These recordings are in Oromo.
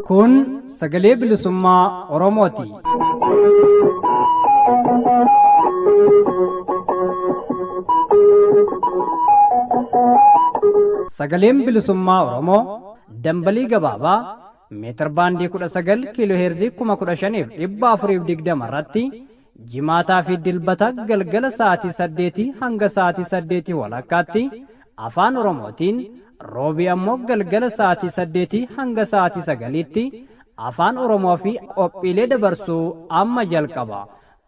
Kun sagalee bilisummaa Oromooti. Sagaleen bilisummaa Oromoo dambalii gabaabaa meetir baandii 19 kiiloo heerzii 15,420 irratti jimaataa fi dilbata galgala sa'aatii 8 hanga sa'aatii 8 walakkaatti afaan Oromootiin roobii ammoo galgala sa'aatii 8 hanga sa'aatii 9tti afaan Oromoo fi qophiilee dabarsuu amma jalqaba.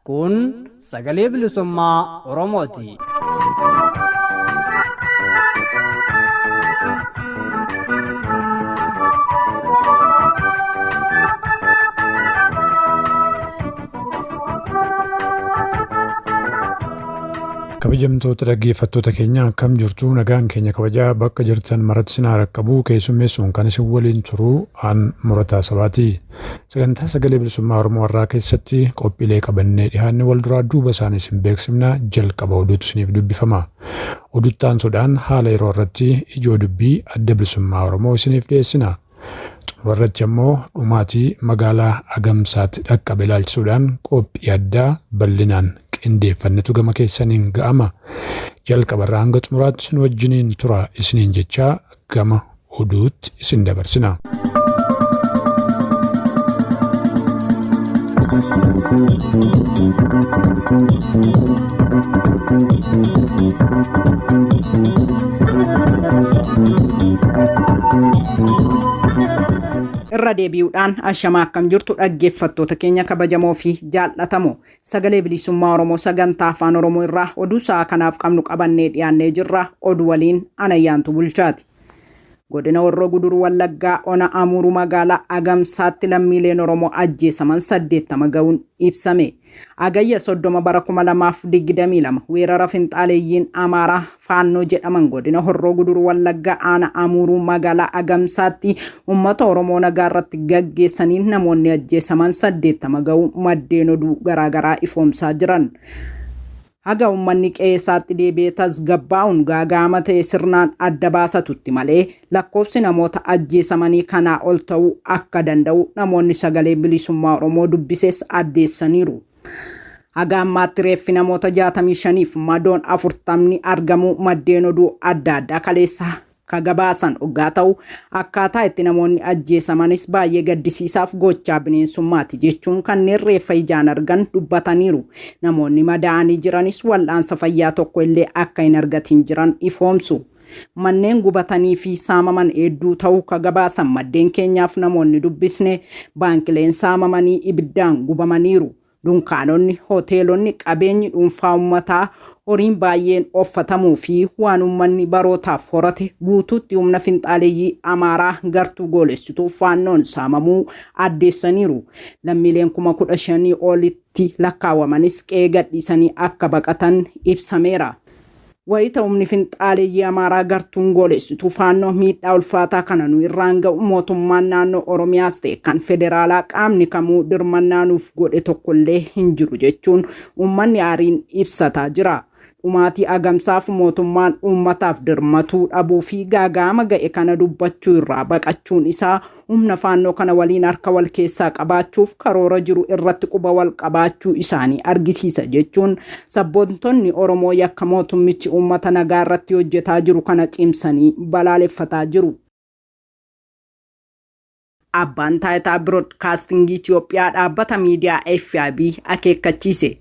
Kun sagalee bilisummaa Oromooti. Kabajamtoota dhaggeeffattoota keenya akkam jirtu nagaan keenya kabajaa bakka jirtan maratti sin haa raqqabu keessummeessuun kan isin waliin turu aan murataa sabaati. Sagantaa sagalee bilisummaa Oromoo har'aa keessatti qophiilee qabannee dhihaanne wal duraa duuba isaanii isin beeksifna jalqaba oduutu isiniif dubbifama. Odutti aansuudhaan haala yeroo irratti ijoo dubbii adda bilisummaa Oromoo isiniif dhiyeessina. Xumura irratti ammoo dhumaatii magaalaa Agamsaatti dhaqqabe ilaalchisuudhaan qophii addaa bal'inaan qindeeffannetu gama keessaniin ga'ama. Jalqabarraa hanga xumuraatti nu wajjiniin tura isiniin jechaa gama oduutti isin dabarsina. Irra deebi'uudhaan ashamaa akkam jirtu dhaggeeffattoota keenya kabajamoo fi jaallatamoo sagalee bilisummaa Oromoo sagantaa afaan Oromoo irraa oduu sa'a kanaaf qabnu qabannee dhiyaannee jirra oduu waliin anayyaantu bulchaati. Godina Horroo Guduruu Wallaggaa Ona Amuuruu magaalaa Agamsaatti lammiileen Oromoo ajjeesaman 80 ga'uun ibsame. Hagayya 30 bara 2022 weerara finxaaleeyyiin Amaaraa Faannoo jedhaman godina Horroo Guduruu Wallaggaa Aana Amuuruu magaalaa Agamsaatti uummata Oromoo nagaa irratti gaggeessaniin namoonni ajjeesaman 80 ga'uu maddeen oduu garaagaraa ifoomsaa jiran. Haga ummanni qe'ee isaatti deebi'ee tasgabbaa'uun gaaga'ama ta'e sirnaan adda baasatutti malee lakkoofsi namoota ajjeesamanii kanaa ol ta'uu akka danda'u namoonni Sagalee Bilisummaa Oromoo dubbises addeessaniiru. Haga ammaatti reeffi namoota 65f madoon 40ni argamuu maddeen oduu adda addaa kaleessa ka gabaasan oggaa ta'u, akkaataa itti namoonni ajjeesamanis baay'ee gaddisiisaaf gochaa bineensummaati jechuun kanneen reeffa ijaan argan dubbataniiru. Namoonni madaa'anii jiranis wal'aansa fayyaa tokko illee akka hin argatin jiran ifoomsu. Manneen gubatanii fi saamaman hedduu ta'uu ka gabaasan maddeen keenyaaf namoonni dubbisne, baankileen saamamanii ibiddaan gubamaniiru. Dunkaanonni, hoteelonni, qabeenyi dhuunfaa ummataa, horiin baay'een ooffatamuu fi waan ummanni barootaaf horate guutuutti humna finxaaleyyii Amaaraa gartuu goolessituu Faannoon saamamuu addeessaniiru. Lammiileen 15,000 olitti lakkaawamanis qe'ee gadhiisanii akka baqatan ibsameera. Wayita humni finxaaleyyii Amaaraa gartuun goolessituu Faannoo miidhaa ulfaataa kana nu irraan ga'u mootummaan naannoo Oromiyaas ta'e kan federaalaa qaamni kamuu dirmannaa nuuf godhe tokkollee hin jiru jechuun uummanni aariin ibsataa jira. Dhumaatii Agamsaaf mootummaan uummataaf dirmatuu dhabuu fi gaaga'ama ga'e kana dubbachuu irraa baqachuun isaa humna Faannoo kana waliin harka wal keessaa qabaachuuf karoora jiru irratti quba wal qabaachuu isaanii argisiisa jechuun sabboontonni Oromoo yakka mootummichi uummata nagaa irratti hojjetaa jiru kana cimsanii balaaleffataa jiru. Abbaan Taayitaa Biroodkaastingii Itiyoophiyaa dhaabbata miidiyaa FIB akeekkachiise.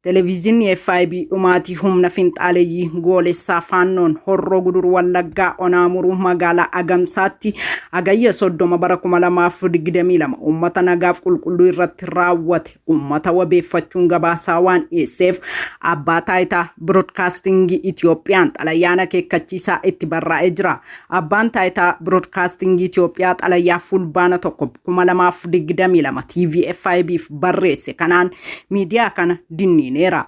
Televiizyinni FIB dhumaatii humna finxaaleyyii goolessaa Faannoon Horroo Guduruu Wallaggaa Onaa Amuruu magaalaa Agamsaatti Hagayya 30 bara 2022 uummata nagaaf qulqulluu irratti raawwate uummata wabeeffachuun gabaasaa waan dhiyeesseef Abbaa Taayitaa Biroodkaastingii Itiyoophiyaan xalayaan akeekkachiisaa itti barraa'ee jira. Abbaan Taayitaa Biroodkaastingii Itiyoophiyaa xalayaa Fulbaana 1, 2022 TV FIB'f barreesse kanaan miidiyaa kana dinniineera.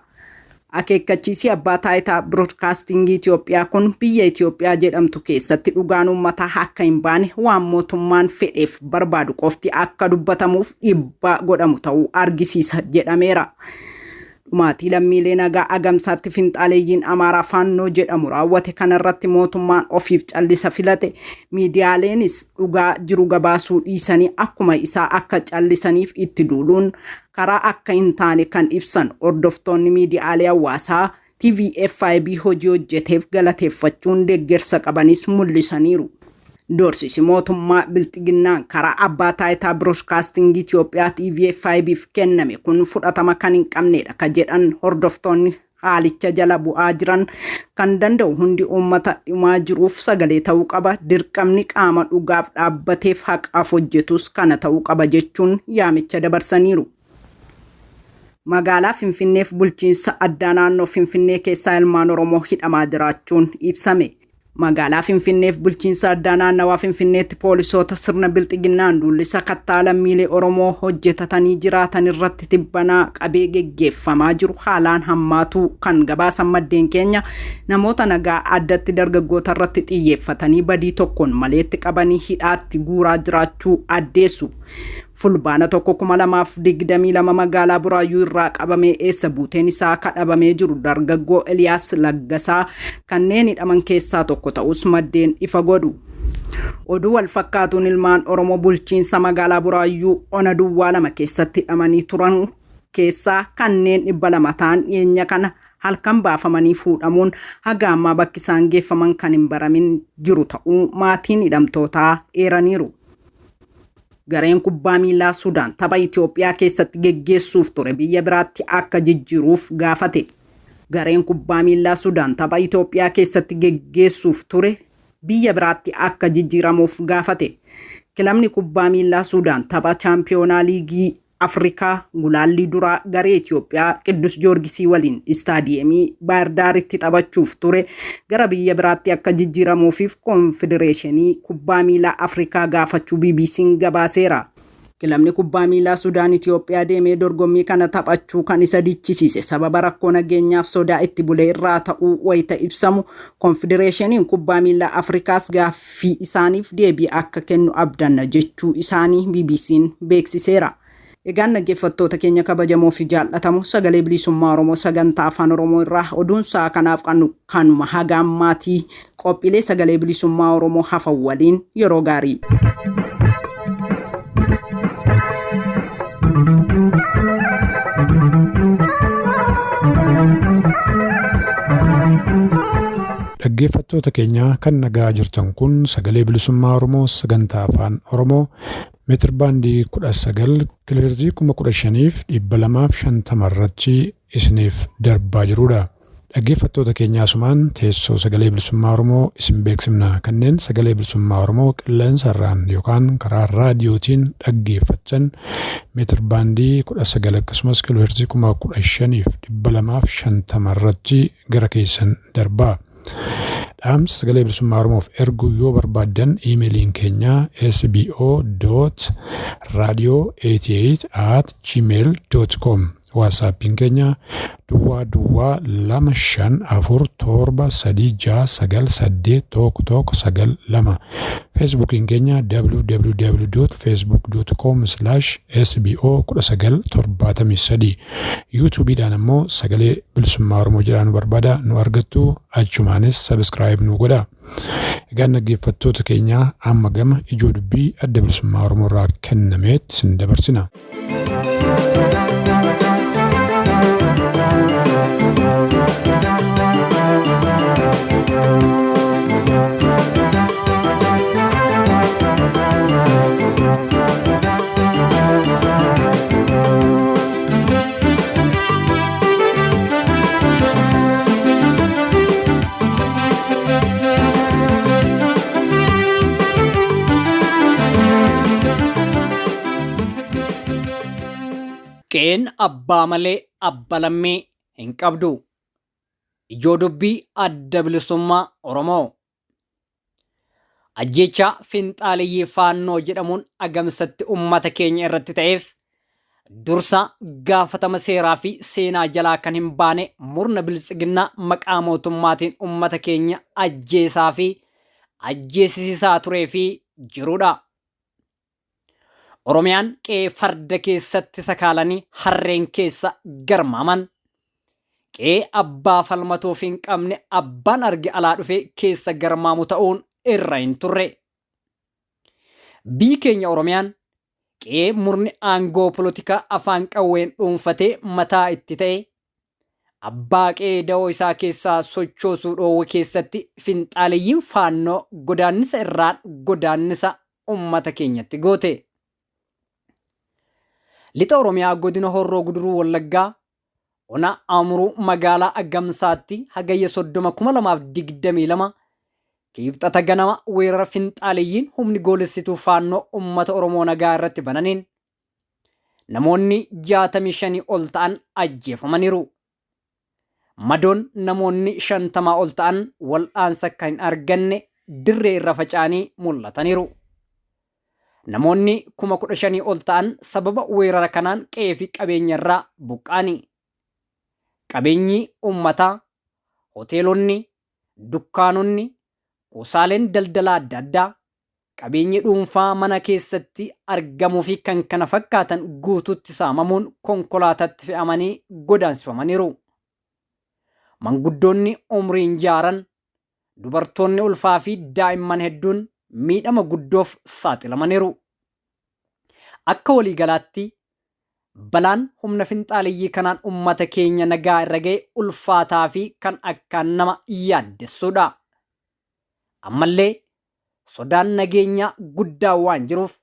Akeekkachiisi Abbaa Taayitaa Biroodkaastingii Itoophiyaa kun biyya Itoophiyaa jedhamtu keessatti dhugaan uummataa akka hin baane waan mootummaan fedheef barbaadu qofti akka dubbatamuuf dhiibbaa godhamu ta'uu argisiisa jedhameera. Dhumaatii lammiilee nagaa Agamsaatti finxaaleeyyiin Amaaraa Faannoo jedhamu raawwate kanarratti mootummaan ofiif callisa filate miidiyaaleenis dhugaa jiru gabaasuu dhiisanii akkuma isaa akka callisaniif itti duuluun karaa akka hin taane kan ibsan hordoftoonni miidiyaalee hawaasaa TVFIB hojii hojjeteef galateeffachuun deeggarsa qabanis mul'isaniiru. Doorsisi mootummaa Bilxiginnaan karaa Abbaa Taayitaa Biroodkaastingii Itoophiyaa TVFIBf kenname kun fudhatama kan hin qabnedha ka jedhan hordoftoonni haalicha jala bu'aa jiran kan danda'u hundi uummata dhumaa jiruuf sagalee ta'uu qaba, dirqamni qaama dhugaaf dhaabbateef haqaaf hojjetus kana ta'uu qaba jechuun yaamicha dabarsaniiru. Magaalaa Finfinneef bulchiinsa addaa naannoo Finfinnee keessaa ilmaan Oromoo hidhamaa jiraachuun ibsame. Magaalaa Finfinneef bulchiinsa addaa naannawaa Finfinneetti poolisoota sirna bilxiginnaan duulli sakattaa lammiilee Oromoo hojjetatanii jiraatan irratti tibbanaa qabee geggeeffamaa jiru haalaan hammaatuu kan gabaasan maddeen keenya namoota nagaa addatti dargaggoota irratti xiyyeeffatanii badii tokkoon maleetti qabanii hidhaatti guuraa jiraachuu addeessu. Fulbaana 1,2022 magaalaa Buraayyuu irraa qabamee eessa buuteen isaa kadhabamee jiru dargaggoo Eliyaas Laggasaa kanneen hidhaman keessaa tokko ta'us maddeen ifa godhu. Oduu wal fakkaatuun ilmaan Oromoo bulchiinsa magaalaa Buraayyuu ona duwwaa 2 keessatti hidhamanii turan keessaa kanneen 200 ta'an dhiyeenya kana halkan baafamanii fuudhamuun haga ammaa bakki isaan geeffaman kan hin baramin jiru ta'uu maatiin hidhamtootaa eeraniiru. Gareen kubbaa miilaa Sudaan tapha Itoophiyaa keessatti geggeessuuf ture biyya biraatti akka jijjiiruuf gaafate. Gareen kubbaa miilaa Sudaan tapha Itoophiyaa keessatti geggeessuuf ture biyya biraatti akka jijjiiramuuf gaafate. Kilabni kubbaa miilaa Sudaan tapha chaampiyoonaa liigii Afrikaa gulaallii duraa garee Itoophiyaa Qiddus Joorgisii waliin istaadiyeemii Baahirdaaritti taphachuuf ture gara biyya biraatti akka jijjiiramuufiif Koonfedereeshinii Kubbaa Miilaa Afrikaa gaafachuu BBC'n gabaaseera. Kilabni kubbaa miilaa Sudaan Itoophiyaa deemee dorgommii kana taphachuu kan isa dichisiise sababa rakkoo nageenyaaf sodaa itti bule irraa ta'uu wayita ibsamu Koonfedereeshiniin Kubbaa Miilaa Afrikaas gaaffii isaaniif deebii akka kennu abdanna jechuu isaanii BBC'n beeksiseera. Egaan dhaggeeffattoota keenya kabajamoo fi jaallatamoo sagalee bilisummaa Oromoo sagantaa afaan Oromoo irraa oduun sa'a kanaaf qabnu kanuma haga ammaatii qophiilee sagalee bilisummaa Oromoo hafan waliin yeroo gaarii. Dhaggeeffattoota keenya kan nagaa jirtan kun sagalee bilisummaa Oromoo sagantaa afaan Oromoo meetir baandii 19 kiloheerzii 15,250 irratti isiniif darbaa jirudha. Dhaggeeffattoota keenya asumaan teessoo sagalee bilisummaa Oromoo isin beeksifna. Kanneen sagalee bilisummaa Oromoo qilleensarraan yookaan karaa raadiyootiin dhaggeeffattan meetir baandii 19 akkasumas kiloheerzii 15,250 irratti gara keessan darbaa. Dhaamsa sagalee bilisummaa Oromoof erguu yoo barbaaddan iimeeliin keenya sbo.radio88@gmail.com Waatsaappiin keenya duwwaa duwwaa 2 5 4 7 3 6 9 8 1 1 9 2 Feesbuukiin keenya www.facebook.com/sbo1973 Yuutuubiidhaan ammoo sagalee bilisummaa Oromoo jedhaa nu barbaada nu argattu achumaanis sabiskiraayib nu godha. Egaan dhaggeeffattoota keenya amma gama ijoo dubbii adda bilisummaa Oromoo irraa kennameetti sin dabarsina. Qe'een abbaa malee abba lammii hin qabdu. Ijoo dubbii Adda Bilisummaa Oromoo. Ajjeechaa finxaaleyyii Faannoo jedhamuun Agamsatti ummata keenya irratti ta'eef Dursa gaafatama seeraa fi seenaa jalaa kan hin baane murna biltsiginnaa maqaa mootummaatiin ummata keenya ajjeesaa fi ajjeesisisaa turee fi jirudha. Oromiyaan qe'ee farda keessatti sakaalanii harreen keessa garmaaman. Qe'ee abbaa falmatuuf hin qabne abbaan arge alaa dhufee keessa garmaamu ta'uun irra hin turre. Biyyi keenya Oromiyaan qe'ee murni aangoo polotikaa afaan qawween dhuunfatee mataa itti ta'e abbaa qe'ee da'oo isaa keessaa sochoosuu dhoowwe keessatti finxaaleyyiin faannoo godaannisa irraan godaannisa ummata keenyatti goote. Lixa Oromiyaa godina Horroo Guduruu Wallaggaa ona Amuruu magaalaa Agamsaatti Hagayya 30,2022 Kiibxata ganama weerara finxaaleyyiin humni goolessituu faannoo ummata Oromoo nagaa irratti bananiin namoonni 65 ol ta'an ajjeefamaniiru. Madoon namoonni 50 ol ta'an wal'aansa kan hin arganne dirree irra faca'anii mul'ataniiru. Namoonni 15,000 ol ta'an sababa weerara kanaan qe'ee fi qabeenya irraa buqqa'ani. Qabeenyi uummataa, hoteelonni, dukkaanonni, kuusaaleen daldalaa adda addaa, qabeenyi dhuunfaa mana keessatti argamuu fi kan kana fakkaatan guutuutti saamamuun konkolaataatti fe'amanii godaansifamaniiru. Manguddoonni umriin jaaran, dubartoonni ulfaa fi daa'imman hedduun miidhama guddoof saaxilamaniiru. Akka waliigalaatti balaan humna finxaaleyyii kanaan ummata keenya nagaa irra ga'e ulfaataa fi kan akkaan nama yaaddessuudha. Ammallee sodaan nageenyaa guddaa waan jiruuf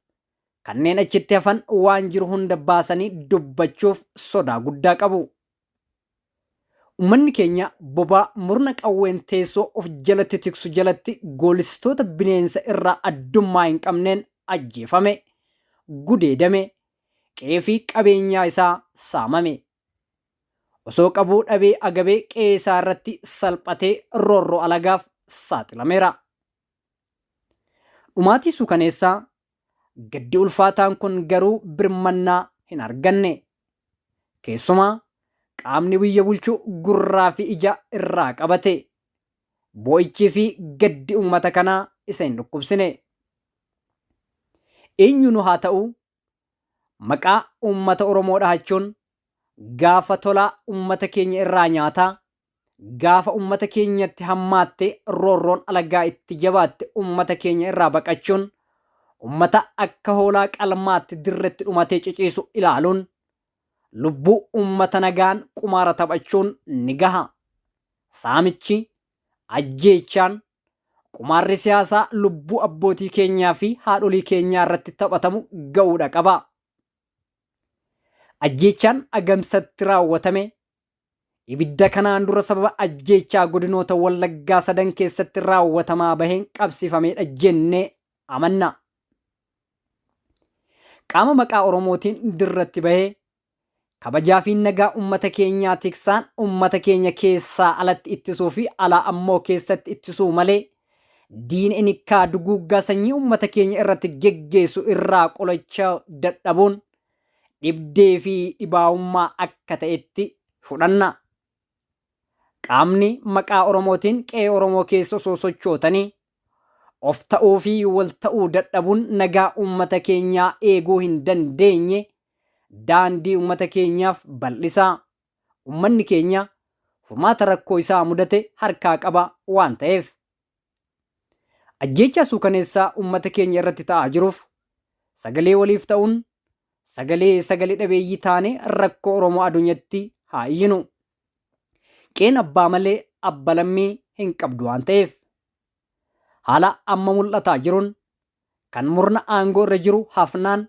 kanneen achitti hafan waan jiru hunda baasanii dubbachuuf sodaa guddaa qabu. Ummanni keenya bobaa murna qawween teessoo of jalatti tiksu jalatti goolistoota bineensa irraa addummaa hin qabneen ajjeefame, gudeedame, qe'ee fi qabeenyaa isaa saamame. Osoo qabuu dhabee agabee qe'ee isaa irratti salphatee roorroo alagaaf saaxilameera. Dhumaatii suukaneessaa Gaddi ulfaataan kun garuu birmannaa hin arganne. Keessumaa qaamni biyya bulchu gurraa fi ija irraa qabate. Boo'ichii fi gaddi uummata kanaa isa hin dhukkubsine. Eenyuunuu haa ta'u maqaa uummata Oromoo dhahachuun gaafa tolaa uummata keenya irraa nyaataa, gaafa uummata keenyatti hammaatte roorroon alagaa itti jabaatte uummata keenya irraa baqachuun uummata akka hoolaa qalmaatti dirretti dhumatee ciciisu ilaaluun lubbuu uummata nagaan qumaara taphachuun ni gaha. Saamichi, ajjeechaan, qumaarri siyaasaa lubbuu abbootii keenyaa fi haadholii keenyaa irratti taphatamu ga'uudha qaba. Ajjeechaan Agamsatti raawwatame ibidda kanaan dura sababa ajjeechaa godinoota Wallaggaa sadan keessatti raawwatamaa baheen qabsiifameedha jennee amanna. Qaama maqaa Oromootiin dirratti bahee kabajaa fi nagaa uummata keenyaa tiksaan uummata keenya keessaa alatti ittisuu fi alaa ammoo keessatti ittisuu malee diina inikkaa duguuggaa sanyii uummata keenya irratti geggeessu irraa qolachaa dadhabuun dhibdee fi dhibaa'ummaa akka ta'etti fudhanna. Qaamni maqaa Oromootiin qe'ee Oromoo keessa osoo sochootanii of ta'uu fi wal ta'uu dadhabuun nagaa uummata keenyaa eeguu hin dandeenye daandii uummata keenyaaf bal'isaa. Uummanni keenya furmaata rakkoo isaa mudate harkaa qaba waan ta'eef. Ajjeechaa suukaneessaa uummata keenya irratti ta'aa jiruuf sagalee waliif ta'uun sagalee sagalee dhabeeyyii taane rakkoo Oromoo adunyatti haa iyyinu. Qeen abbaa malee abba lammii hin qabdu waan ta'eef. Haala amma mul'ataa jiruun kan murna aangoo irra jiru hafnaan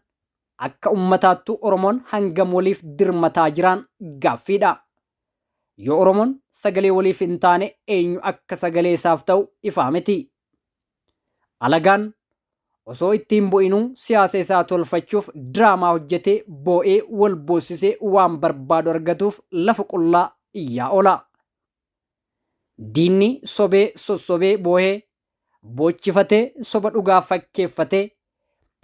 akka ummataattuu Oromoon hangam waliif dirmataa jiraan gaaffiidha. Yoo Oromoon sagalee waliif hin taane eenyu akka sagalee isaaf ta'u ifaa miti. Alagaan osoo itti hin bu'inuu siyaasa isaa tolfachuuf diraamaa hojjetee boo'ee wal boossisee waan barbaadu argatuuf lafa qullaa iyyaa oola. Diinni sobee sossobee boohee boochifatee soba dhugaa fakkeeffatee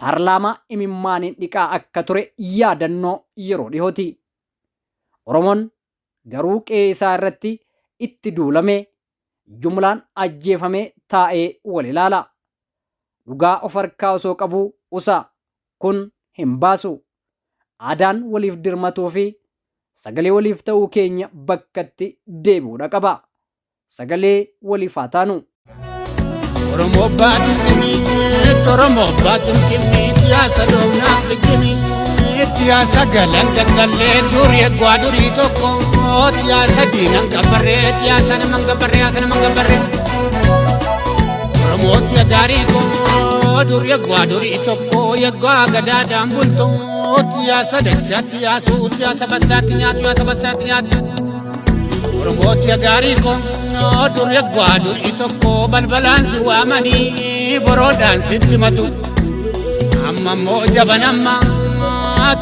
Paarlaamaa imimmaaniin dhiqaa akka ture yaadannoo yeroo dhihooti. Oromoon garuu qe'ee isaa irratti itti duulamee jumlaan ajjeefamee taa'ee wal ilaala. Dhugaa of harkaa osoo qabuu usa. Kun hin baasu. Aadaan waliif dirmatuu fi sagalee waliif ta'uu keenya bakkatti deebi'uudha qaba. Sagalee waliif haa taanu. Oromoo baatiin Oromoo baatiin siyaasa doonaa ijjimi siyaasa galan gaggallee durii eegwaa durii tokko siyaasa diinan gabbarree siyaasa naman gabbarree siyaasa naman gabbarree. Oromoo siya gaarii koo durii eegwaa durii tokko eegwaa gadaadhaan bultu siyaasa dachaatti yaasu siyaasa bassaatti nyaatu siyaasa bassaatti nyaatu. Oromoo siya gaarii koo durii eegwaa durii tokko balbalaan si waamanii boroodhaan sitti matu. Amma immoo jaban amma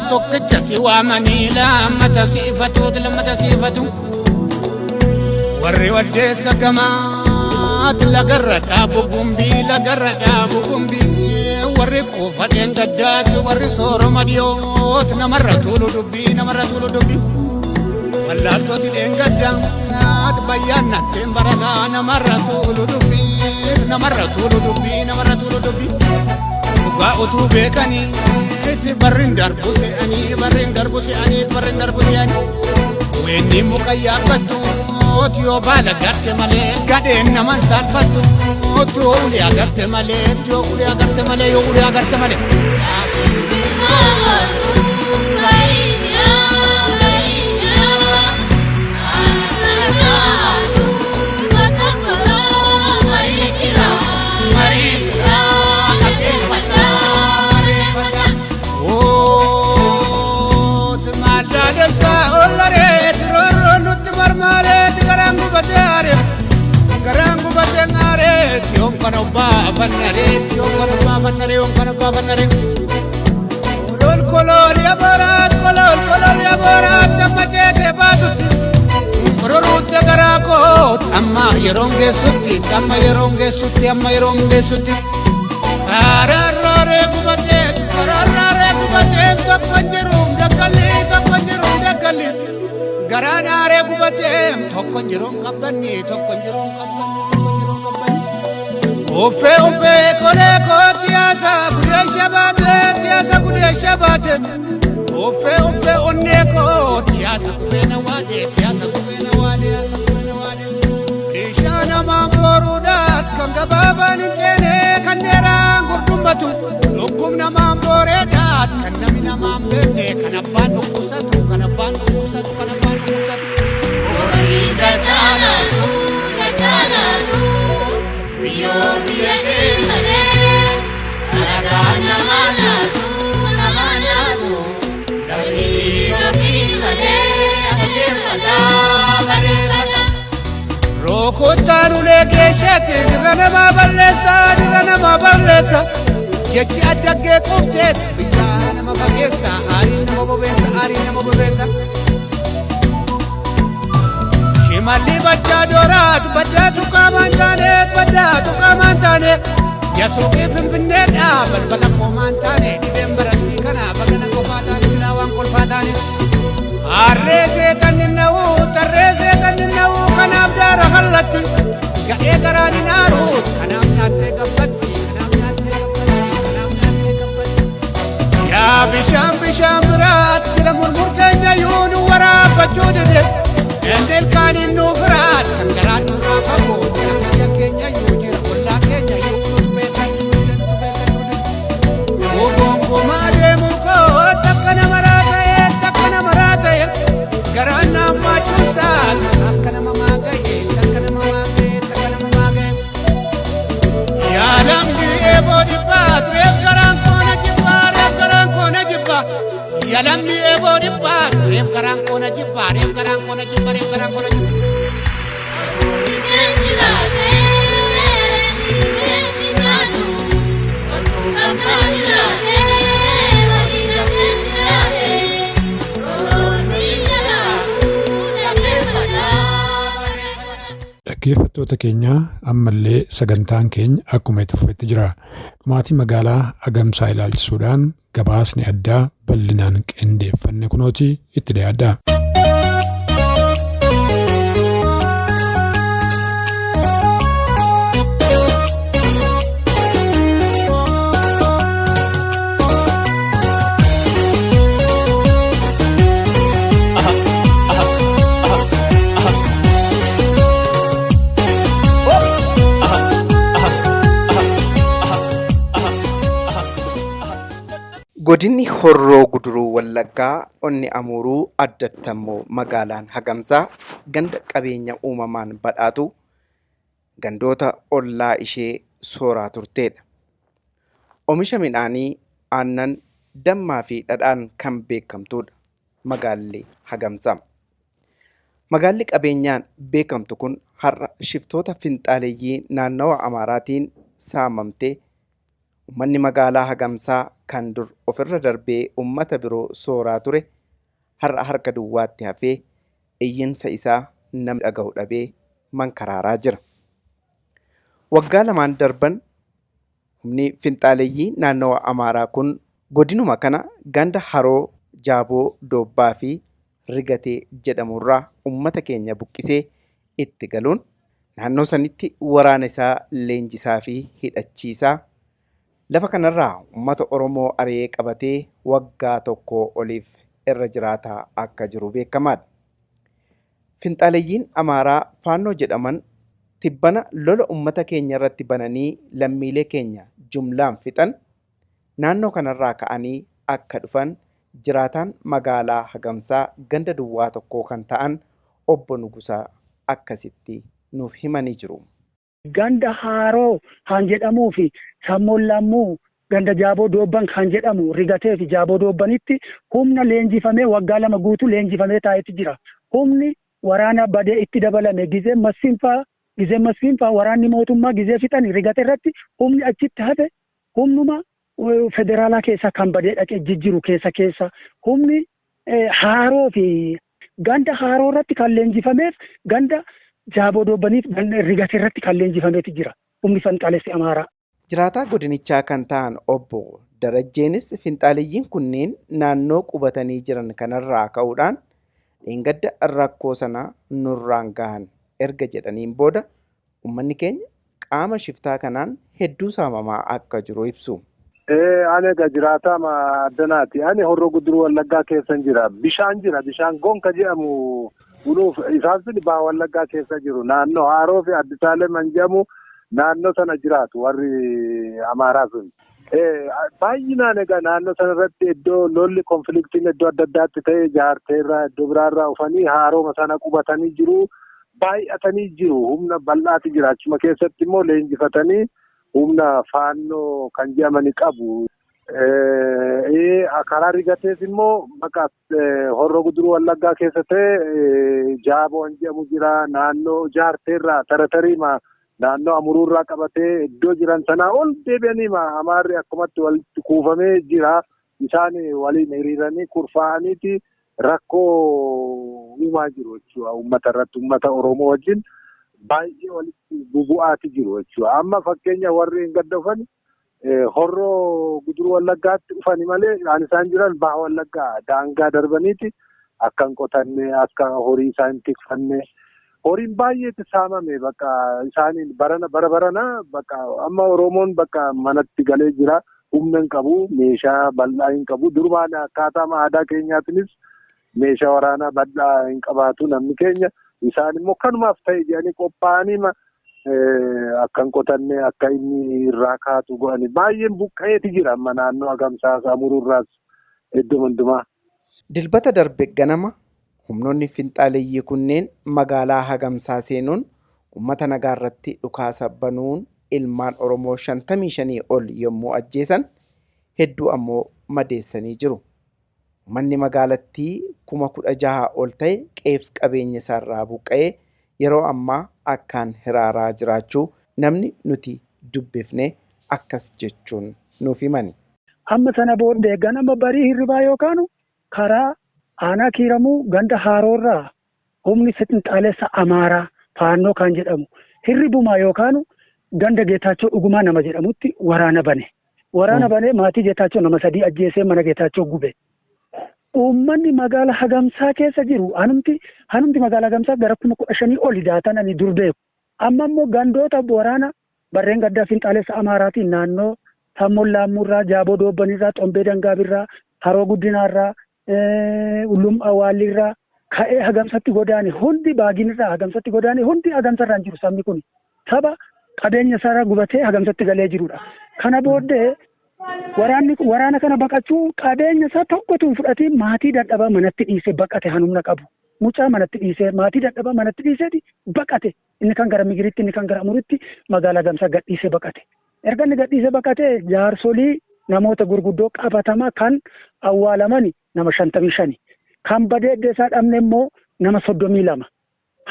tokkicha si waamanii lammata siifatu lammata siifatu. Warri waddeessa gamaat lagarra dhaabu gumbii lagarra dhaabu gumbii. Warri kuufadheen gaddaati warri sooroma dhiyoot namarra tuulu dubbii namarra tuulu dubbii. Wallaaltooti dheengaddaat bayyaan natteen barataa namarra tuulu dubbii namarra tuulu dubbii namarra tuulu dubbii. Dhugaa utuu beekanii itti barriin darbu se'anii barriin darbu se'anii barriin darbu se'anii. Weenni muka yaabbattu yoo baala garte malee gadheen naman saalfattu yoo ulee agarte malee yoo ulee agarte malee yoo ulee agarte malee. Amma yeroon geessutti amma yeroon geessutti amma yeroon geessutti. Kararraaree gubatee kararraaree gubatee tokko hin jiru dakkalli tokko hin jiru dakkalli. Garaanaaree gubatee tokko hin jiru qabbanni tokko hin jiru qabbanni tokko hin jiru qabbanni. Uffee uffee kolee koo siyaasa gudee shabaatee siyaasa gudee shabaatee. Uffee uffee onnee koo siyaasa gubee na waadee siyaasa gubee na waadee siyaasa gubee na waadee. Bishaan hamaan booruudhaaf kan gabaabaan hin ceene kan dheeraan gurdummatu. Dhukkub namaan booreedhaaf kan namni namaan beekne kan abbaan dhukkubsatu kan abbaan dhukkubsatu kan abbaan dhukkubsatu. Rukuttaan ulee keessatti dirra namaa balleessa dirra namaa balleessa jechi addaggee qofteet biyyaa nama fageessa aariin nama bobeessa aariin nama bobeessa. Shimalli baddaa dooraat baddaatu qaamaan taaneet baddaatu qaamaan taane yasuuqii finfinneedha balbala qoomaan taane dhibeen barattii kana bagana qofaa taane silaa waan kolfaa taane. Harree seetan hin na'u tarree seetan hin na'u kanaaf daara hallatti gadhee garaan hin aaru kanaaf nyaattee gabbatti kanaaf nyaattee gabbatti kanaaf nyaattee gabbatti. Yaa bishaan bishaan biraat jira murmur keenya yuu nu waraabbachuu dide Dandeel kaaniin nu firaat kan garaan nu raafamu jira biyya keenya yuu jira ollaa keenya yuu nu beekan nu beekan nu beekan. Gongomaa deemu koo takka nama raata'e takka nama raata'e garaan namaa cuunsaan akka nama maaga'e takka nama maaga'e takka nama maaga'e. Yaalam eeboo dhibbaa reef garaan koona jibbaa reef garaan koona jibbaa. Yaalam eeboo dhibbaa reef garaan koona jibbaa reef garaan koona jibbaa reef garaan koona jibbaa. Dhaggeeffattoota keenya, ammallee sagantaan keenya akkuma itti fufetti jira. Dhumaatii magaalaa Agamsaa ilaalchisuudhaan gabaasni addaa bal'inaan qindeeffanne kunooti itti dhiyaadha. Godinni Horroo Guduruu Wallaggaa Onni Amuuruu addatti ammoo magaalaan Hagamsaa ganda qabeenya uumamaan badhaatu gandoota ollaa ishee sooraa turteedha. Omisha midhaanii, aannan, dammaa fi dhadhaan kan beekamtuudha magaalli Hagamsaa. Magaalli qabeenyaan beekamtu kun har'a shiftoota finxaaleyyii naannawa Amaaraatiin saamamtee ummanni magaalaa Hagamsaa kan dur ofirra darbee ummata biroo sooraa ture har'a harka duwwaatti hafee iyyinsa isaa namni dhagahu dhabee mankaraaraa jira. Waggaa lamaan darban humni finxaaleyyii naannawa Amaaraa kun godinuma kana ganda Haroo Jaaboo Doobbaa fi Rigatee jedhamurraa ummata keenya buqqisee itti galuun naannoo sanitti waraana isaa leenjisaa fi hidhachiisaa lafa kanarraa ummata Oromoo ari'ee qabatee waggaa tokkoo oliif irra jiraataa akka jiru beekamaadha. Finxaaleyyiin Amaaraa Faannoo jedhaman tibbana lola ummata keenyarratti bananii lammiilee keenya jumlaan fixan naannoo kanarraa ka'anii akka dhufan jiraataan magaalaa Hagamsaa ganda duwwaa tokkoo kan ta'an Obbo Nugusaa akkasitti nuuf himanii jiru. Ganda Haaroo kan jedhamuu fi Sammoon Lammuu ganda Jaaboo Doobban kan jedhamu Rigatee fi Jaaboo Doobbanitti humna leenjifamee waggaa 2 guutuu leenjifamee taa'etti jira. Humni waraanaa badee itti dabalame gizee Masfinfaa gizee Masfinfaa waraanni mootummaa gizee fixani Rigate irratti humni achitti hafe humnuma federaalaa keessaa kan badee dhaqee jijjiru keessa keessa humni Haaroo fi ganda Haaroo irratti kan leenjifameef ganda Jaaboo Doobbaniif ganda Rigate irratti kan leenjifameeti jira humni fanxaalessi Amaaraa. Jiraataa godinichaa kan ta'an Obbo Darajjeenis finxaaleyyiin kunneen naannoo qubatanii jiran kanarraa ka'uudhaan dheengadda rakkoo sana nurraan gahan erga jedhaniin booda ummanni keenya qaama shiftaa kanaan hedduu saamamaa akka jiru ibsu. Ee, ani egaa jiraataa addanaati. Ani Horroo Guduruu Wallaggaa keessan jira. Bishaan jira. Bishaan gonka jedhamu unuuf isaan sun baha Wallaggaa keessa jiru. Naannoo Haaroo fi Addisaalem kan jedhamu naannoo sana jiraatu warri Amaaraa sun. Baay'inaan egaa naannoo sana irratti iddoo lolli konfliktiin iddoo adda addaatti ta'e jaarteerraa iddoo biraarraa dhufanii haarooma sana qubatanii jiru. Baay'atanii jiru. Humna bal'aati jira. Achuma keessatti immoo leenjifatanii humna faannoo kan jedhamani qabu. Karaa rigatees immoo bakka Horroo Guduruu Wallaggaa keessa ta'e Jaaboo kan jedhamu jira. Naannoo jaarteerraa taratariima naannoo Amuruurraa qabatee iddoo jiran sanaa ol deebi'anii Amaarri akkumatti walitti kuufamee jira. Isaan waliin hiriiranii kurfaa'aniiti rakkoo uumaa jiru jechuudha. Uummata irratti uummata Oromoo wajjin baay'ee walitti bubu'aati jiru jechuudha. Amma fakkeenya warri hin gadda dhufan Horroo Guduruu Wallaggaatti dhufani malee kan isaan jiran Baha Wallaggaa daangaa darbaniiti akka hin qotanne akka horii isaan hin tikfanne horiin baay'eetti saamame bakka isaaniin barana bara barana bakka amma Oromoon bakka manatti galee jira humna hin qabu meeshaa bal'aa hin qabu durumaan akkaataa aadaa keenyaatiinis meeshaa waraanaa bal'aa hin qabaatu namni keenya isaan immoo kanumaaf ta'e jedhanii qophaa'anii akka hin qotanne akka inni irraa kaatu godhani baay'een buqqa'eeti jira amma naannoo Agamsaas Amuruurraas iddoo hundumaa. Dilbata darbe ganama humnoonni finxaaleyyii kunneen magaalaa Hagamsaa seenuun uummata nagaa irratti dhukaasa banuun ilmaan Oromoo 55 ol yommuu ajjeesan hedduu ammoo madeessanii jiru. Uummanni magaalattii 16,000 ol ta'e qe'eef qabeenya isaarraa buqqa'ee yeroo ammaa akkaan hiraaraa jiraachuu namni nuti dubbifne akkas jechuun nuuf himani. Amma sana booddee ganama barii hirribaa yoo kaanu karaa aanaa Kiiramuu ganda Haaroorraa humni finxaalessa Amaaraa Faannoo kan jedhamu hirribumaa yookaan ganda Geetaachoo Dhugumaa nama jedhamutti waraana bane. Waraana banee maatii Geetaachoo nama 3 ajjeesee mana Geetaachoo gube. Uummanni magaala Hagamsaa keessa jiru hanumti magaala Hagamsaa gara 15,000 oli daatan ani dur beeku. Amma immoo gandoota waraana barreen gaddaa finxaalessa Amaaraatiin naannoo Sammoon Laammuurraa, Jaaboo Doobbanirraa, Xombee Dangaabirraa, Haroo Guddinaarraa, Ullum Awwaallirraa ka'ee Hagamsatti godaane hundi, Baaginirraa Hagamsatti godaane hundi Hagamsarraan jiru sabni kun. Saba qabeenya isaarraa gubatee Hagamsatti galee jirudha. Kana booddee waraanni waraana kana baqachuu qabeenya isaa tokkotu hin fudhatiin maatii dadhabaa manatti dhiisee baqate hanumna qabu. Mucaa manatti dhiisee, maatii dadhabaa manatti dhiiseeti baqate. Inni kan gara Migiritti, inni kan gara Amuritti magaalaa Hagamsaa gadhiisee baqate. Erga inni gadhiisee baqate jaarsolii namoota gurguddoo qabatamaa kan awwaalaman nama 55. Kan badee iddoo isaa dhabne immoo nama 32.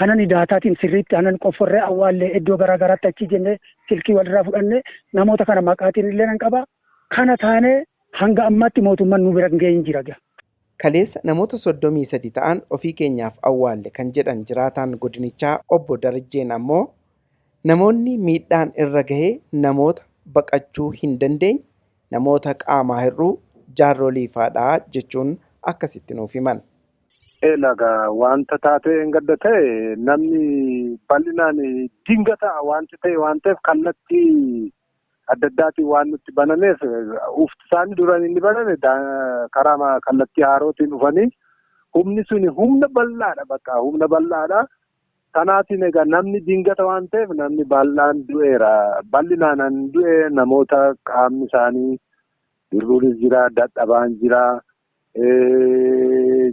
Hanani daataatiin sirriitti hanan qofforree awwaallee iddoo garaa garaatti achi jennee silkii walirraa fudhannee namoota kana maqaatiin illee nan qaba. Kana taanee hanga ammaatti mootummaan nu bira hin gahin jira. Kaleessa namoota 33 ta'an ofii keenyaaf awwaalle kan jedhan jiraataan godinichaa obbo Darajjeen ammoo namoonni miidhaan irra gahee namoota baqachuu hin dandeenye, namoota qaamaa hir'uu, jaarrolii faadhaa jechuun akkasitti nuuf himan. Egaa wanta taatee hin gadda ta'e namni bal'inaan dingata wanti ta'e waan ta'eef kallattii adda addaatiin waan nutti banameef ufti isaanii duraan inni baname karaa kallattii haarootiin dhufanii humni suni humna bal'aadha bakka humna bal'aadha. Kanaatiin egaa namni dingata waan ta'eef namni bal'aan du'eera. Bal'inaan du'e namoota qaamni isaanii hir'uunis jira, dadhabaan jira.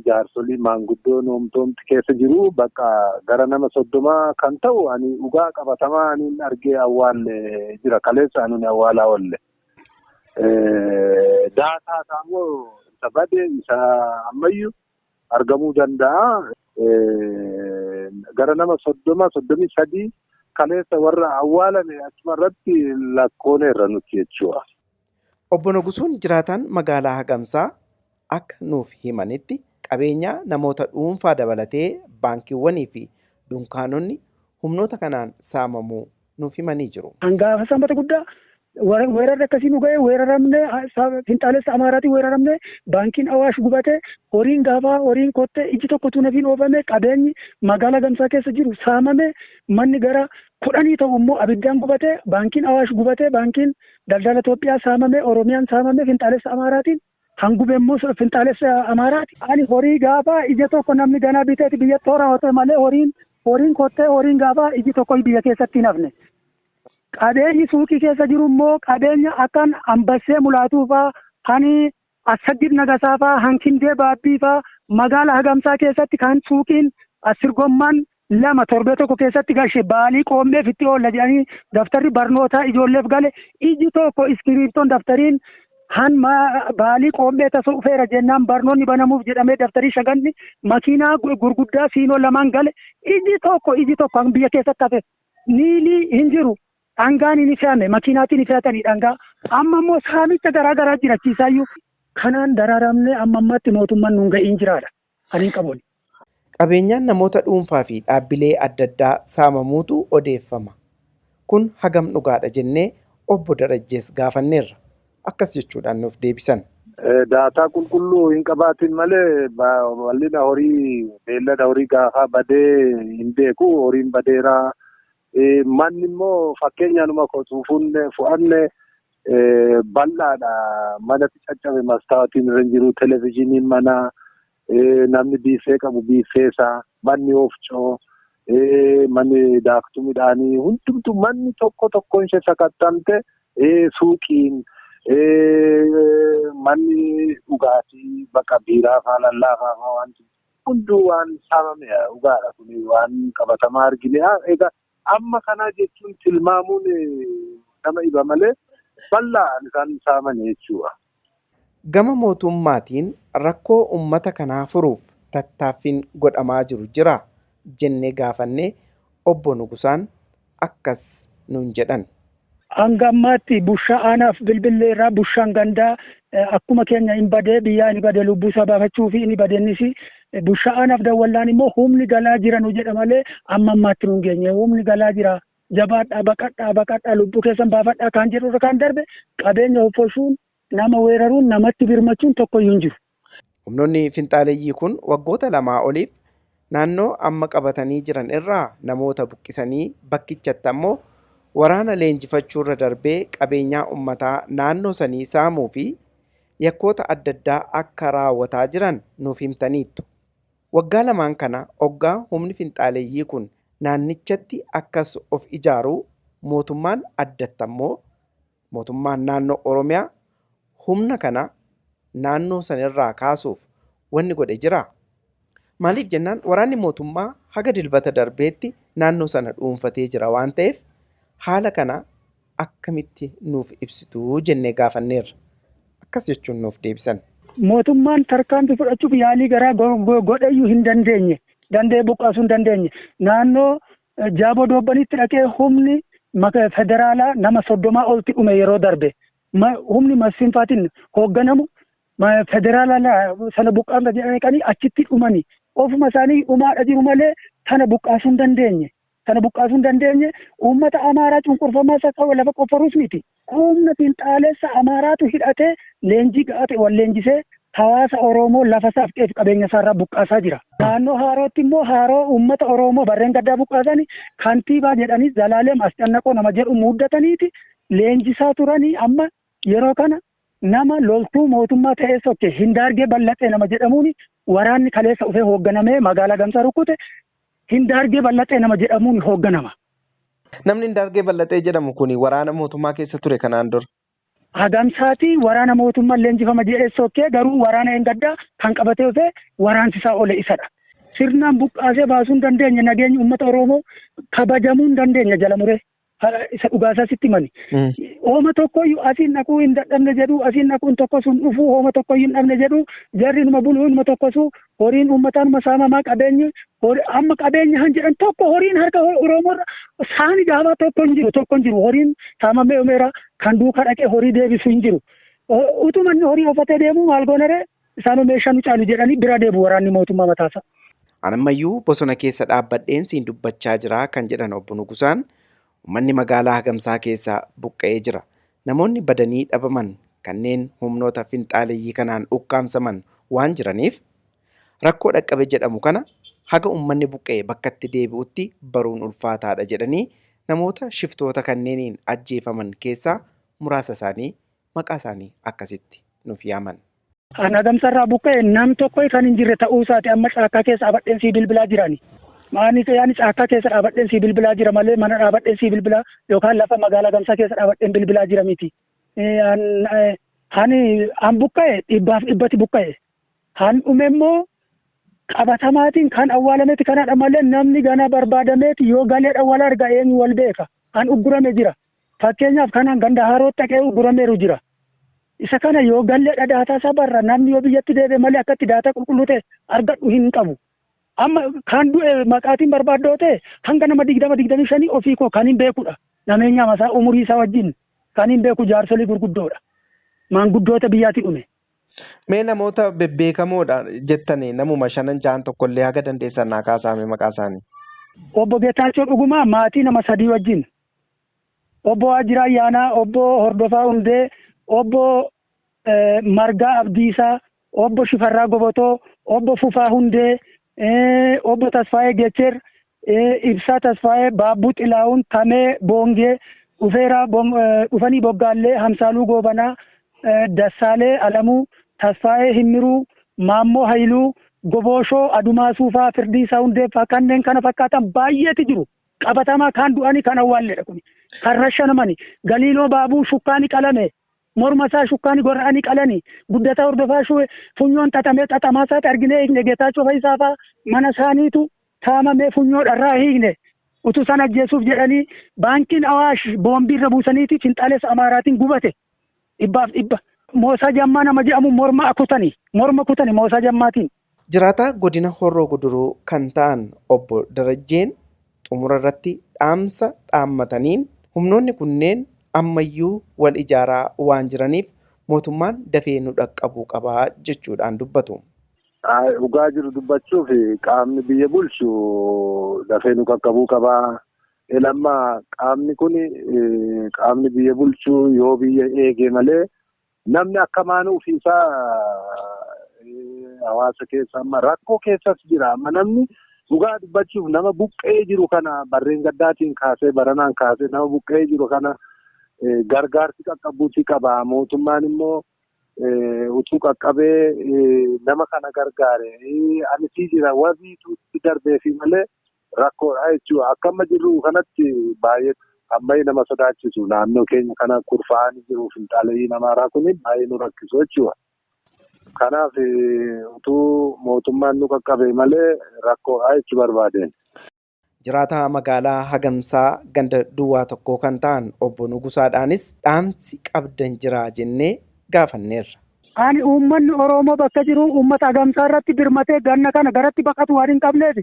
Jaarsolii maanguddoon hoomtoomti keessa jiru bakka gara nama 30 kan ta'u ani dhugaa qabatamaa ani argee awwaalle jira. Kaleessa ani awwaalaa oolle. Daataa isaa immoo isa bade isa ammayyuu argamuu danda'a. Gara nama 30, 33 kaleessa warra awwaalame achuma irratti lakkooneerra nuti jechuudha. Obbo Nugusuun jiraataan magaalaa Hagamsaa akka nuuf himanitti qabeenya namoota dhuunfaa dabalatee baankiiwwanii fi dunkaanonni humnoota kanaan saamamuu nuuf himanii jiru. Hangaafa sanbata guddaa weerarri akkasii nu ga'e, weeraramne, finxaalessa Amaaraatiin weeraramne, baankiin Awaash gubate, horiin gaafaa horiin kottee iji tokkotu nafiin oofame, qabeenyi magaalaa Hagamsaa keessa jiru saamame, manni gara 10 ta'u immoo abiddaan gubate, baankiin Awaash gubate, baankiin daldala Itoophiyaa saamame, Oromiyaan saamame finxaalessa Amaaraatiin. Hangube immoo finxaalessa Amaaraati. Ani horii gaafaa ija tokko namni ganaa biteeti biyyatti horate malee horiin kottee horiin gaafaa iji tokko biyya keessatti hin hafne. Qabeenyi suuqii keessa jiru immoo qabeenya akkan Ambassee Mulaatuu fa'aa, kan Assaggid Nagasaa fa'aa, Hankindee Baabbii fa'aa magaalaa Hagamsaa keessatti kan suuqiin Assirgommaan 2 torbee tokko keessatti gashe baalii qoomneef itti oolla jedhanii daftarri barnootaa ijoolleef gale iji tokko iskiriiptoon daftariin han baalii qoomnee tasoo dhufeera jennaan barnoonni banamuuf jedhamee daftarii shaganni makiinaa gurguddaa siinoo 2 gale iji tokko kan biyya keessatti hafe niilii hin jiru. Dhangaan hin fe'ame, makiinaatiin hin fe'atanii dhangaa. Amma immoo saamicha garaa garaa jirachiisaayyuu. Kanaan dararamnee amma ammaatti mootummaan nuun ga'iin jiraadha. Kan hin qabuun. Qabeenyaan namoota dhuunfaa fi dhaabbilee adda addaa saamamuutu odeeffama. Kun hagam dhugaadha jennee obbo Darajjees gaafanneerra. Akkas jechuudhaan nuuf deebisan. Daataa qulqulluu hin qabaatin malee bal'ina horii beellada horii gaafaa badee hin beeku, horiin badeera. Manni immoo fakkeenyaanuma fuunne fu'anne bal'aadha. Manatti caccabe mastaawotiin irra hin jiru, televizyiiniin mana, namni biiffee qabu biiffee isaa, manni oofcoo, manni daaktuu midhaanii hundumtuu manni tokko tokkoon ishee sakattamte, suuqiin, manni dhugaatii bakka biiraa faa lallaafaa faa wanti hunduu waan saamame dhugaadha. Kuni waan qabatamaa argine. Egaa amma kana jechuun tilmaamuun nama iba malee bal'aan isaan saaman jechuudha. Gama mootummaatiin rakkoo uummata kanaa furuuf tattaaffiin godhamaa jiru jira jennee gaafannee obbo Nugusaan akkas nuun jedhan. Hanga ammaatti bushaa aanaaf bilbillee irraa bushaan gandaa Akkuma keenya hin badee biyyaa hin badee lubbuu isaa baafachuu fi inni badeennis bushaa'aanaaf dawwallaan immoo humni galaa jira nu jedha malee amma ammaatti nu hin geenye. Humni galaa jira, jabaadhaa, baqadhaa, baqadhaa, lubbuu keessan baafadhaa kan jedhu irra kan darbe qabeenya hoffoshuun, nama weeraruun, namatti birmachuun tokkoyyuu hin jiru. Humnoonni finxaaleyyii kun waggoota lamaa oliif naannoo amma qabatanii jiran irraa namoota buqqisanii bakkichatti ammoo waraana leenjifachuurra darbee qabeenyaa uummataa naannoo sanii saamuu fi yakkoota adda addaa akka raawwataa jiran nuuf himtaniittu. Waggaa lamaan kana oggaa humni finxaaleyyii kun naannichatti akkas of ijaaru mootummaan addatti ammoo mootummaan naannoo Oromiyaa humna kana naannoo sanirraa kaasuuf wanni godhe jira. Maaliif jennaan waraanni mootummaa haga Dilbata darbeetti naannoo sana dhuunfatee jira waan ta'eef haala kana akkamitti nuuf ibsitu jennee gaafanneerra. Akkas jechuun nuuf deebisan. Mootummaan tarkaanfii fudhachuuf yaalii garaa godheyyuu hin dandeenye. Danda'ee buqqaasuu hin dandeenye. Naannoo Jaaboo Doobbanitti dhaqee humni federaalaa nama 30 olti dhume yeroo darbe. Humni Masfinfaatiin hoogganamu federaalaa sana buqqaafna jedhanii qanii achitti dhumani. Ofuma isaanii dhumaadha jiru malee sana buqqaasuu hin dandeenye. Sana buqqaasuu hin dandeenye. Uummata Amaaraa cunqurfamaa isa qabu lafa qofforuus miti. Humna finxaalessa Amaaraatu hidhatee leenjii ga'aa ta'e wal leenjisee hawaasa Oromoo lafa isaaf qe'ee fi qabeenya isaarraa buqqaasaa jira. Naannoo Haarootti immoo Haaroo uummata Oromoo barreen gaddaa buqqaasanii kantiibaa jedhanii Zalaaleem Ascannaqoo nama jedhu muuddataniiti leenjisaa turanii amma yeroo kana nama loltuu mootummaa ta'ee sokke Hindaargee Ballaxee nama jedhamuun waraanni kaleessa dhufee hoogganamee magaalaa Gamsaa rukkute Hindaargee Ballaxee nama jedhamuun hoogganama. Namni Hindaargee Ballaxee jedhamu kun waraana mootummaa keessa ture kanaan dura. Hagamsaati waraana mootummaa leenjifama jedhee sokkee garuu waraana Engaddaa kan qabatee dhufee waraansisaa oole isadha. Sirnaan buqqaasee baasuu hin dandeenye, nageenyi uummata Oromoo kabajamuu hin dandeenye jala muree. Isa dhugaasaa sitti himani. Hooma tokkoyyuu asiin dhaquu hin dadhabne jedhu, asiin dhaquun tokko sun dhufuu hooma tokkoyyuu hin dhabne jedhu, jarri numa buluu numa tokkosu, horiin uummataa numa saamamaa, qabeenyi amma qabeenya han jedhan tokko horiin harka Oromoorra saani gaafaa tokko hin jiru, tokko hin jiru, horiin saamamee dhumeera, kan duukaa dhaqee horii deebisu hin jiru. Utuma inni horii ofatee deemu maal goonaree isaanoo meeshaa nu caalu jedhanii bira deebu waraanni mootummaa mataasaa. An ammayyuu bosona keessa dhaabbadheen siin dubbachaa jira kan jedhan Obbo Nugusaan, uummanni magaalaa Hagamsaa keessaa buqqa'ee jira. Namoonni badanii dhabaman kanneen humnoota finxaaleyyii kanaan ukkaamsaman waan jiraniif rakkoo dhaqqabe jedhamu kana haga uummanni buqqa'e bakkatti deebi'utti baruun ulfaataadha jedhanii namoota shiftoota kanneeniin ajjeefaman keessaa muraasa isaanii maqaa isaanii akkasitti nuuf yaaman. An Hagamsarraa buqqa'e nam tokko kan hin jirre ta'uu isaati amma caakkaa keessa dhaabadheen sii bilbilaa jirani. Maani yaani caakkaa keessa dhaabadheen sii bilbilaa jira malee mana dhaabadheen sii bilbilaa yookaan lafa magaalaa Hagamsaa keessa dhaabadheen bilbilaa jira miti. Ani an buqqa'e dhibbaaf dhibbatti buqqa'e. Han dhume immoo qabatamaatiin kan awwaalameeti kanadha malee namni gana barbaadameeti yoo galee wal arga eenyu wal beeka. An uggurame jira. Fakkeenyaaf kanaan ganda Harootti dhaqee uggurameeru jira. Isa kana yoo galleedha daataa isaa barra namni yoo biyyatti deebi'e malee akkatti daataa qulqulluu ta'e argadhu hin qabu. Amma kan du'e maqaatiin barbaaddoo ta'e hanga nama 20 25 ofii koo kan hin beekudha. Nameenya masaa umurii isaa wajjin kan hin beeku jaarsolii gurguddoodha. Maanguddoota biyyaatti dhume. Mee namoota bebbeekamoodha jettanii namuma shanan ja'an tokkollee haga dandeessan naa kaasaame maqaa isaanii. Obbo Geetaachoo Dhugumaa maatii nama 3 wajjin. Obbo Waajjiraa Ayyaanaa, Obbo Hordofaa Hundee, Obbo Margaa Abdiisaa, Obbo Shifarraa Gobotoo, Obbo Fufaa Hundee, Obbo Tasfaayee Gecher, Ibsaa Tasfaayee, Baabbuu Xilaawun, Tamee Boongee, Dhufeeraa Dhufanii Boggaallee, Hamsaaluu Goobanaa, Dassaalee Alamuu, Tasfaayee Himmiruu, Maammoo Hayiluu, Goboshoo Adumaasuu faa, Firdiisaa Hundee faa kanneen kana fakkaatan baay'eetu jiru. Qabatamaa kaan du'anii kan awwaalledha kuni. Kan rashanamani. Galiiloo Baabuu shukkaani qalame. Morma isaa shukkaani gorra'anii qalani. Guddataa Hordofaa shuwe funyoon xaxamee xaxamaa isaati arginee hiikne. Getaachoo Fayisaa faa mana isaaniitu saamamee funyoo dharraa hiikne. Utuu isaan ajjeesuuf jedhanii baankiin Awaash boombii irra buusaniiti finxaalessa Amaaraatiin gubate. Dhibbaaf dhibba. Moosaa Jammaa nama jedhamu morma kutani. Morma kutani Moosaa Jammaatiin. Jiraataa godina Horroo Guduruu kan ta'an Obbo Darajjeen xumura irratti dhaamsa dhaammataniin humnoonni kunneen ammayyuu wal ijaaraa waan jiraniif Mootummaan dafee nu dhaqqabuu qabaa jechuudhaan dubbatu. Dhugaa jiru dubbachuuf qaamni biyya bulchu dafee nu qaqqabuu qabaa. Lamma qaamni kun qaamni biyya bulchu yoo biyya eege malee namni akka maanuu ofiisaa hawaasa keessa amma rakkoo keessas jira. Amma namni dhugaa dubbachuuf nama buqqee jiru kana barreen gaddaatiin kaasee baranaan kaasee nama buqqee jiru kana gargaarsi qaqqabuutii qaba. Mootummaan immoo utuu qaqqabee nama kana gargaare ani sii jira wabiitu darbeefi malee rakkoodha jechuudha. Akka amma jirru kanatti baay'ee ammayyi nama sodaachisu naannoo keenya kana kurfaa'anii jiru finxaaleyyii amaaraa kun baay'ee nu rakkisu jechuudha. Kanaaf utuu mootummaan nu qaqqabe malee rakkoodha jechuu barbaadeen. Jiraataa magaalaa Hagamsaa ganda duwwaa tokkoo kan ta'an obbo Nugusaadhaanis dhaamsi qabdan jira jennee gaafanneerra. Ani uummanni Oromoo bakka jiru uummata Hagamsaa irratti birmatee ganna kana garatti baqatu waan hin qabneef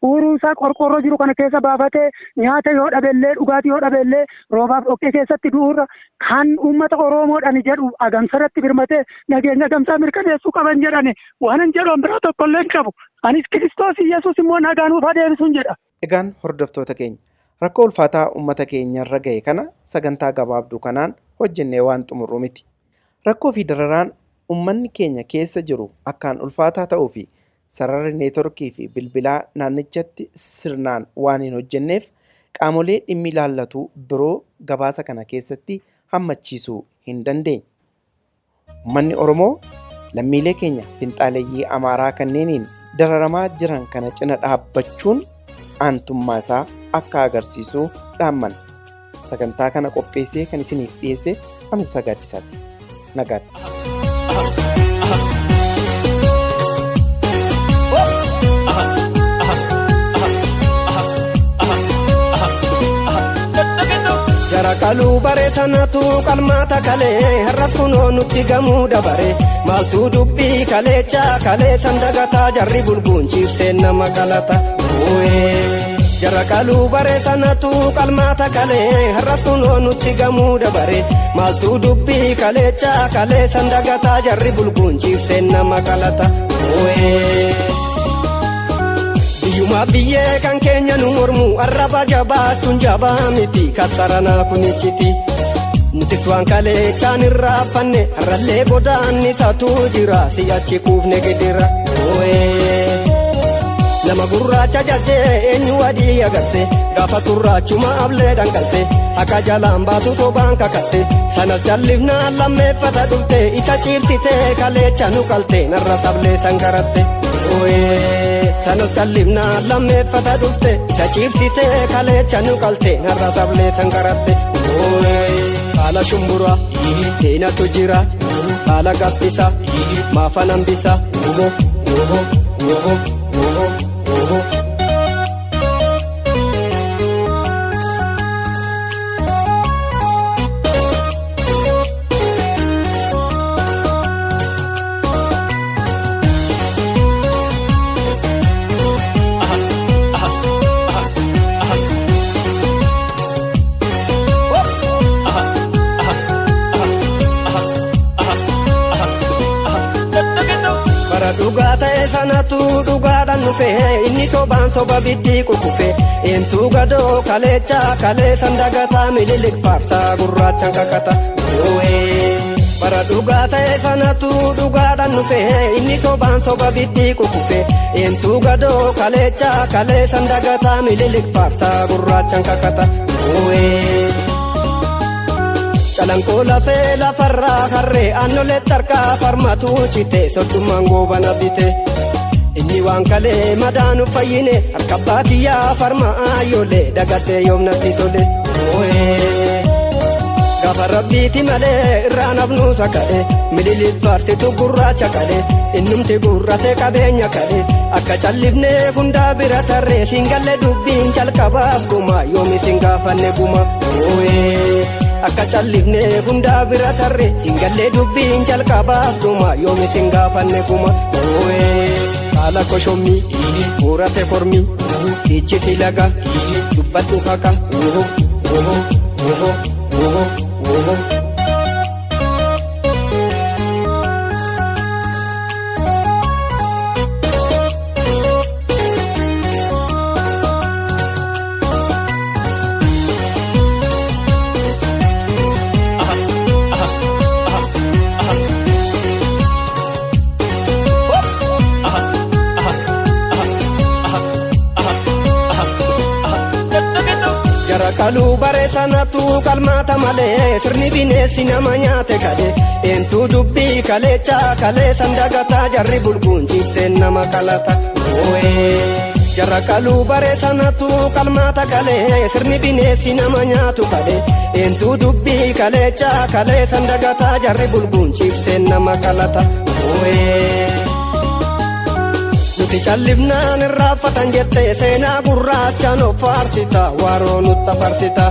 uuruu isaa qorqorroo jiru kana keessa baafatee nyaata yoo dhabellee dhugaatii yoo dhabellee roobaaf dhoqqee keessatti du'uurra kan uummata Oromoodhaan jedhu Hagamsaa irratti birmatee nageenya Hagamsaa mirkaneessuu qaban jedhani waan hin jedhu biraa tokkollee hin qabu. Anis Kiristoos Iyyasuus immoo nagaa nuuf haa deebisuun jedha. Egaan hordoftoota keenya rakkoo ulfaataa uummata keenyarra gahe kana sagantaa gabaabduu kanaan hojjennee waan xumurru miti. Rakkoo fi dararaan uummanni keenya keessa jiru akkaan ulfaataa ta'uu fi sararri neetworkii fi bilbilaa naannichatti sirnaan waan hin hojjenneef qaamolee dhimmi ilaallatu biroo gabaasa kana keessatti hammachiisuu hin dandeenye. Uummanni Oromoo lammiilee keenya finxaaleyyii Amaaraa kanneeniin dararamaa jiran kana cina dhaabbachuun aantummaa isaa akka agarsiisu dhaamman. Sagantaa kana qopheessee kan isiniif dhiyeesse Anubsaa Gaaddisaati. Nagaatti. Jara kaluu bare sanatu qalmaata kalee har'as kunoo nutti gamuu dabare maaltu dubbii kaleecha kalee sandagataa jarri bulguun ciibseen nama qalata. Jara kaluu bare sanatu qalmaata kalee har'as kunoo nutti gamuu dabare maaltu dubbii kaleecha kalee sandagataa jarri bulguun ciibseen nama qalata. Biyyuma biyyee kan keenya nu mormu arraba jabaachuun jabaa miti katsaranaa kunichiti. Nutis waan kaleechaan irraa fanne har'allee godaannisatu jira si'achi kuufne gidira. Nama gurraacha jajjee eenyu adii agarte gaafa turraachuma ablee dhangalte akka jalaan baatu sobaan kakatte sanas jallifnaan lammeeffata dhufte isa ciibsite kaleecha nu qalte narra sablee sankaratte. Sanas jallifnaan lammeeffata dhufte isa ciibsite kaleecha nu qalte narra sablee sankaratte. Haala shumburaa seenatu jira haala gabbisa maafa nambisa. Dhugaa ta'e sanatu dhugaadhaan dhufe inni sobaan soba biddii kukufe eentu gadoo kaleecha kalee sandagataa mililik faarsaa gurraachaan kakata. Bara dhugaa ta'e sanatu dhugaadhaan dhufe inni sobaan soba biddii kukufe eentu gadoo kaleecha kalee sandagataa mililik faarsaa gurraachaan kakata. Calanqoo lafee lafarraa harree aannolee tarkaa farmatu cite soddumaan goobana bite. Inni waan kalee madaanu fayyine harka baakiyyaa farma ayyoolee dagatee yoomnatti tole. Gaafa rabbiiti malee irraan hafnuu sakale mililit faarsitu gurraacha kale innumti gurrate qabeenya kale akka callifnee hundaa bira tarree siingalle dubbiin calqabaaf guma yoomi siin gaafanne guma. Akka callifnee hundaa bira tarree siingallee dubbiin calqabaaf guma yoomi siin gaafanne guma. Haala koshommii murate kormii dhiichisi laga dubbadhu haqa. Qaluu bare sanatu qalmaata malee sirni bineensi nama nyaate kale eentu dubbii kaleecha kalee sandagataa jarri bulguun ciibseen nama qalata. Jarra qaluu bare sanatu qalmaata kalee sirni bineensi nama nyaatu kale eentu dubbii kaleecha kalee sandagataa jarri bulguun ciibseen nama qalata. Nuti callifnaan irraanfatan jettee seenaa gurraachaan of faarsita waaroo nutti afarsita.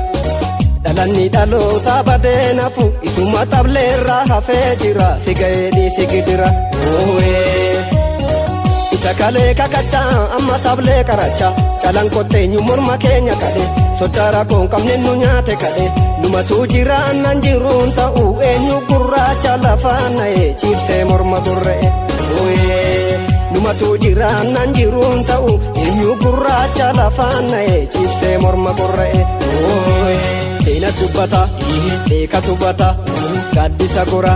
Dhalanni dhaloota badee nafu isuma tableerraa hafee jira si ga'ee dhiisi gidira. Isa kalee kakachaa amma sablee qaracha calan kotteenyu morma keenya kale soddaa rakkoon qabne nu nyaate kale numatu jiraannan jiruun ta'u eenyu gurraacha lafaan na'e ciibsee morma gurra'e. Numatu jiraannan jiruun ta'u eenyu gurraacha lafaan na'e ciibsee morma gurra'e. Seena dubbata beeka dubbata gaaddisa gora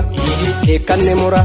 eekkanne mura.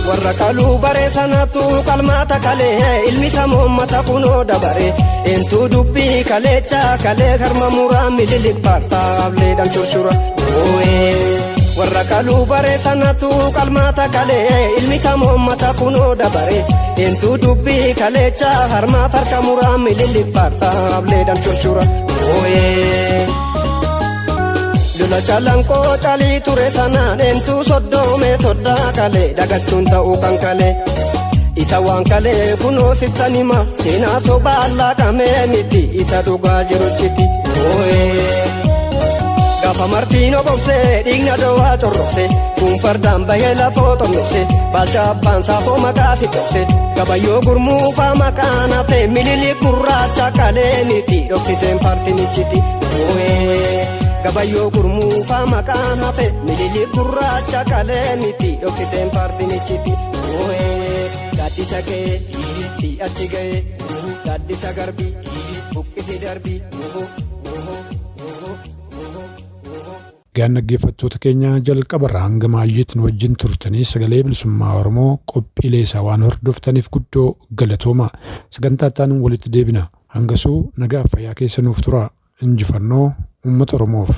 Warra qaluu bare sanatu qalmaata kalee ilmi samoommata kunoo dabare eentu dubbii kaleecha kalee harma muraa mililik faarsaa ableedhaan shurshura. Warra qaluu bare sanatu qalmaata kalee ilmi samoommata kunoo dabare eentu dubbii kaleecha harmaa farka muraa mililik faarsaa ableedhaan shurshura. Lola calanqoo calii ture sanaan eentu soddoome soddaa kalee dagachuun ta'uu kan kalee. Isa waan kalee kunoo sittanima seenaa sobaa laaqamee miti isa dhugaa jiruchiti. Gaafa martiin obomsee dhiigna dowaa corrobse kun fardaan bahee lafoo xomnobse baalcha abbaan saafoo maqaa si dhokse gabayyoo gurmuufaa maqaan hafee milili gurraacha kalee miti dhoksiteen faarfinichiti. Gabayyoo gurmuufaa maqaan hafe milili gurraacha kalee miti dhoksiteen faarfinichiti. Gaaddisa ga'ee si'achi ga'ee gaaddisa garbii buqqisi darbii. Gaan dhaggeeffattoota keenya jalqabarraa hanga maayyiitti nu wajjin turtanii sagalee bilisummaa Oromoo qophiilee isaa waan hordoftaniif guddoo galatooma. Sagantaa itti walitti deebina. Hangasuu nagaaf fayyaa keessa nuuf tura. Injifannoo uummata Oromoof.